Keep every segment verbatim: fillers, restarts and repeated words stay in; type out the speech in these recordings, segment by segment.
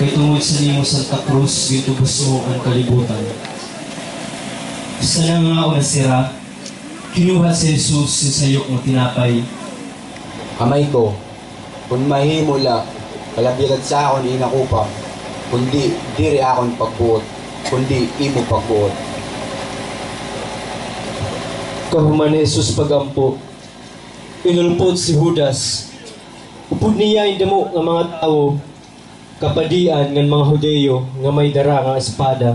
Tungod sa nimo Santa Cruz, gintubos mo ang kalibutan. Sa nangaon na sira, kinuha si Jesus sin sayok nga tinapay. Amay ko, kon mahimo la, palabyagan sa akon ina kupa, kundi diri akon pagbuot, kundi imo pagbuot. Kahuman ni Jesus pagampo, inulpot si Judas. Upod niya in damo nga mga tawo, kapadian ngan mga Hudiyo nga may dara nga espada.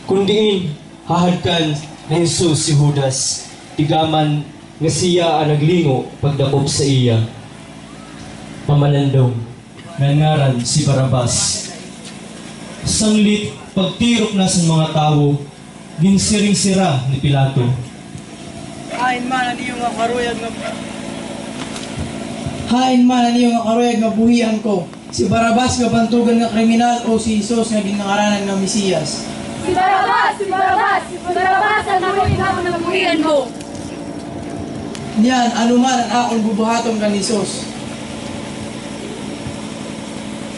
Kon diin hahadkan ni Jesus si Judas, tigaman nga sia ang naglingo pagdakop sa iya. Pamalandong, nga ngaran si Barabas. Sanglit pagtirok na sang mga tawo, ginsiring sira ni Pilato. Hain man ang iyo nga karuyag nga Hain man ang iyo nga karuyag nga buhian ko? Si Barabas nga bantugan nga kriminal o si Jesus nga ginngaranan nga Mesiyas? Si Barabas! Si Barabas! Si Barabas ang karuyag nga buhian mo! Niyan, ano man ang akon bubuhaton kan Jesus?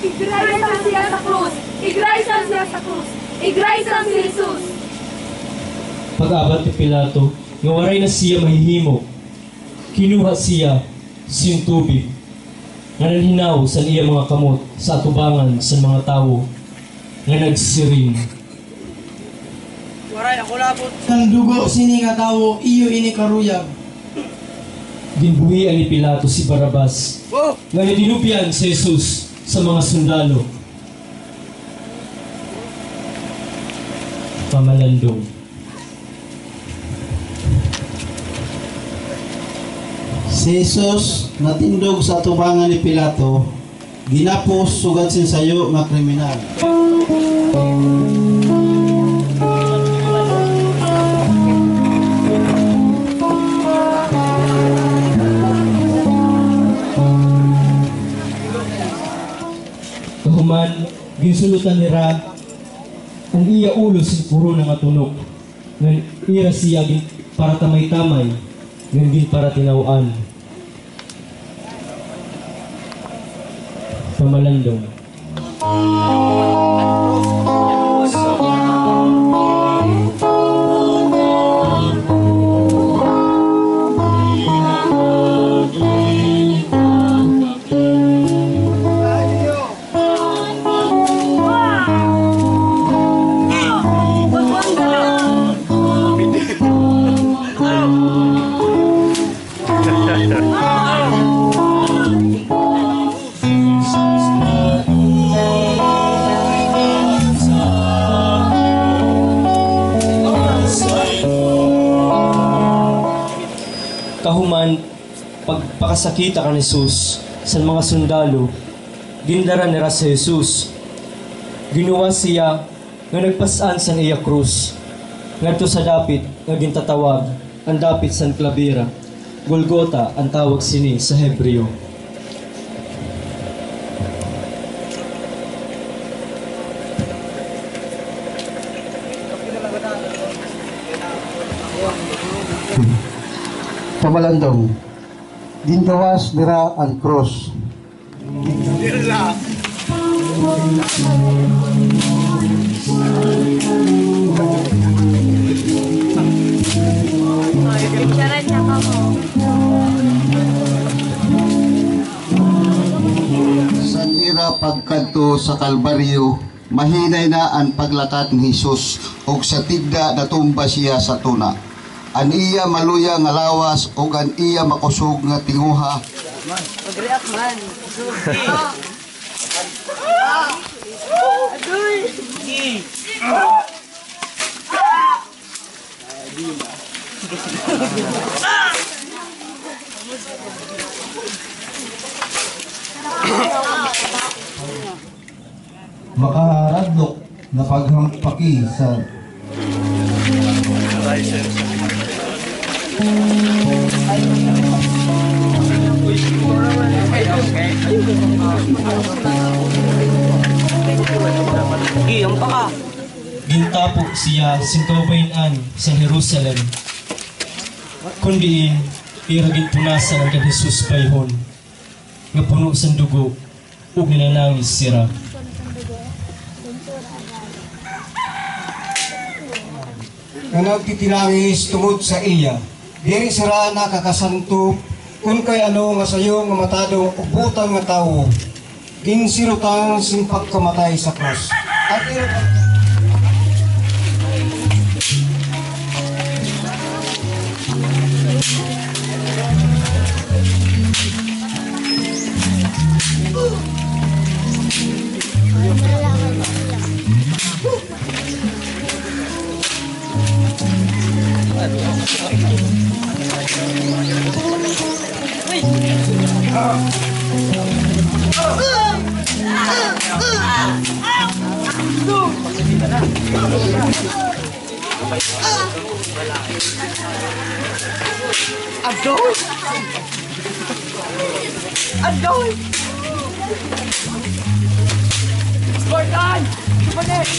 Igraysan siya sa krus! Igraysan siya sa krus! Igraysan si Jesus! Pag-abot ni Pilato nga waray na siya mahihimo, kinuha siya sing tubig nga nanhinaw sa iya mga kamot sa atubangan sa mga tawo nga nagsiring, "Waray ako labot sang dugo sini nga tawo, iyo ini karuyag." Ginbuhian ni Pilato si Barabas, nga natinupyan si Jesus sa mga sundalo. Pamalandong. Si Jesus natindog sa atubangan ni Pilato, ginapos sugad sing sayo nga kriminal. Kahuman, ginsulutan nira ang iya ulo sing korona nga tunok, ngan ira siya ginparatamay-tamay, ngan ginparatinaw-an. Pamalandong. Kahuman, pagpakasakita kan Jesus sang mga sundalo, gindara nira si Jesus. Ginuwas sia nga nagpas-an sang iya krus ngadto sa dapit nga gintatawag ang dapit sang klabira. Golgota ang tawag sini sa Hebreo. Pamalandong, gingawas nira ang krus. Sa ira pagkadto sa Kalbaryo, mahinay na ang paglakat ni Jesus, ug sa tigda natumba sia sa tuna. Ang iya maluya nga lawas ug ang iya makusog nga tinguha. Mag-react man. Agoy! Makaradlok na paghampaki sa Giyang pa ka. Gintapo siya sing kababain-an sa Jerusalem, kundi ira ginpunasan ang kan Jesus bayhon nga puno sang dugo, ug nananangis sira. nga nagtitilangis tungod sa iya. Diri sira nakakasanto kon kay ano nga sayo nga matado ug butang nga tawo ginsirutan sing pagkamatay sa krus. At ira- Agoy! Agoy! Gordon! Subalit!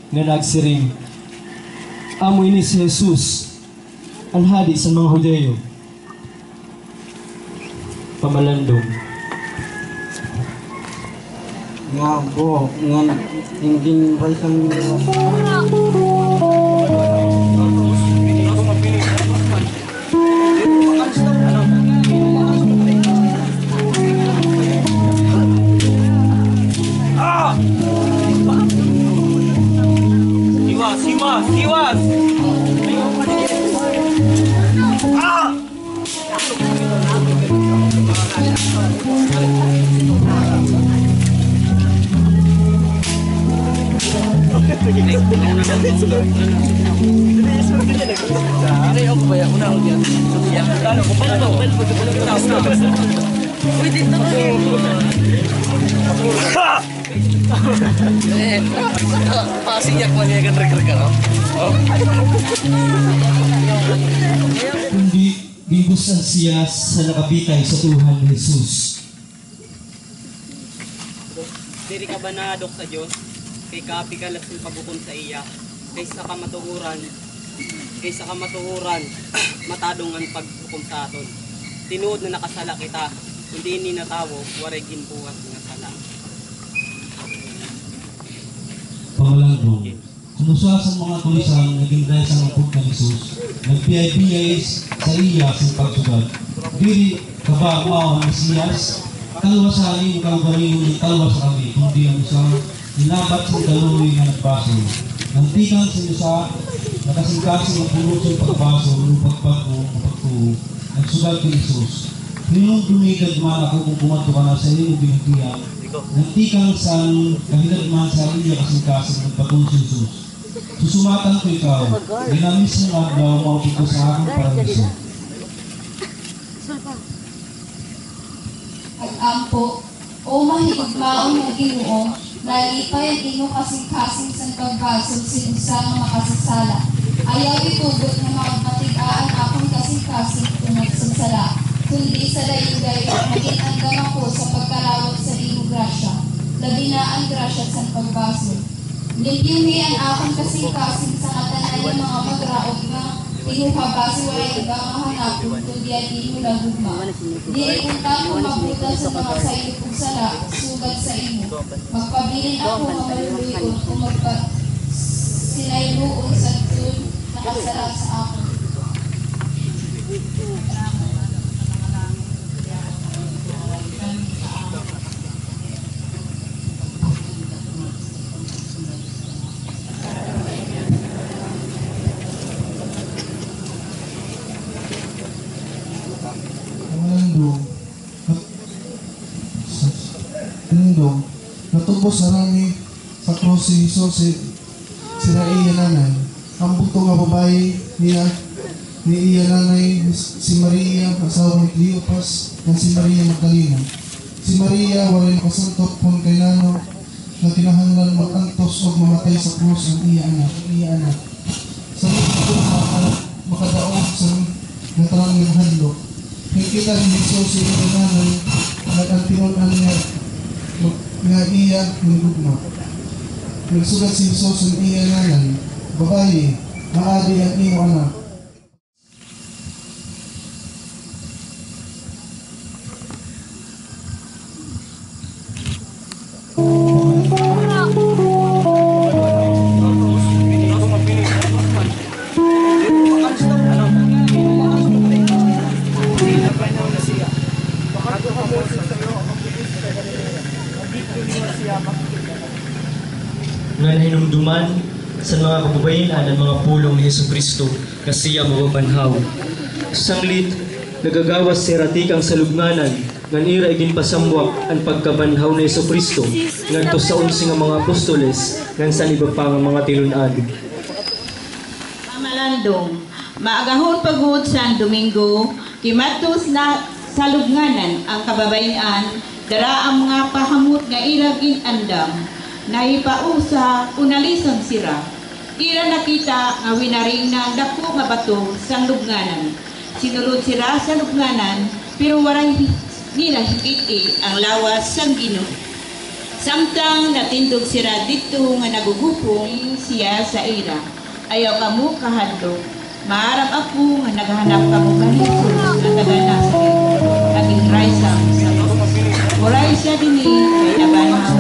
Nga nagsiring, "Amo ini si Jesus, ang Hadi sang mga Hudiyo." Pamalandong. Nga buho nga hindi ray sang Hiwas! Hiwas! Hiwas! Ah! Pasiyak man niya kan rek-rek, ano? Oh. Kundi ginbus-an sia sa nakabitay sa tuhan ni Jesus. Diri ka ba naadok sa Dios? Kay kaapi ka lang sing paghukom sa iya, kay sa kamatuoran, kay sa kamatuoran, matadong ang paghukom sa aton. Tinuod na nakasala kita, kundi ini nga tawo waray ginbuhat nga sala. Pamalandong. Ang usa sa mga tulisan nga gindaysang upod kang Jesus, nagbiyay-biyay sa iya sing pagsugad. Diri ka ba mao ang Mesias? Talwasan ang imo kaugalingon, talwasa kami, kundi ang usa nilabat sing kaluoy nga nagbasol. Nagtikang sa usa, nakasingkasing ang puno sing pagbasol ug pagbag-o nga pagtuo, nagsugad kay Jesus, "Hinungdumi kag man ako kon kumadto ka na sa imo ginhatian." Nagtikang sang kahilagman sa iya kasingkasing, nagpatun si Jesus, "Susumatan ko ikaw, nga ina mismo nga adlaw maupod ka sa akon paraiso." Ag-ampo, O mahigugmaon nga Ginoo, nalipay ang imo kasingkasing sang pagbasol sing usa nga makasasala. Ayaw itugot nga magmatig-a ang akon kasingkasing tungod sang sala, kundi sa dayuday magin-andam ako sa pagkarawat sa imo grasya, labi na ang grasya sang pagbasol. Limpyuhi ang akon kasingkasing sang tanan nga mga magraot nga tinguha, basi wala iba nga hanapon kundi ang imo lang gugma. Diri unta ko mabuta sa mga sayop ug sala sugad sa imo. Magpabilin ako nga maluluy-on o magpasinayluon sadto nakasala sa akon. Ang landong, nat-, landong, natubos sa langit sa krus si Jesus, si, sila iya nanay. Ang bugtong nga babayi niya, ni iya nanay, si Maria, asawa ni Cleopas, kag si Maria Magdalena. Si Maria walay makasantok kon kay nano nga kinahanglan mag-antos ug mamatay sa krus ang iya anak, iya anak. Sa mga makadaog sa natalang nga hadlok, nakita ni Jesus sa iya ngalan, nag-antinon-an niya nga iya manggugma. Nagsulat si Jesus sa iya ngalan, "Babayi, maadi ang imo anak." Nga nahinumduman sa mga kababayin-an ang mga pulong ni Jesu-Cristo nga siya mababanhaw. Sanglit, nagagawas sira tikang sa lubnganan ngan ira iginpasamwak ang pagkabanhaw ni Jesu-Cristo ngadto sa onse nga mga apostoles ngan sa iba pa nga mga tilun-an. Mamalandong, maagahon pa gud sang Domingo, kimatos na sa lubnganan ang kababayin-an, dara ang mga pahamot nga ira gin-andam, nahipausa o nalisang sira. Ira nakita nga winaring na ang daku nga bato sang lubnganan. Sinulod sira sa lubnganan, pero waray hi-, nila hikit-i ang lawas sang Ginoo. Samtang natindog sira didto nga nagugupong siya sa ira, "Ayaw kamo kahadlok. Maaram ako nga naghanap kamo kang Jesus nga taga Nazaret nga ginraysang sa Dios. Waray sia dinhi kay nabanhaw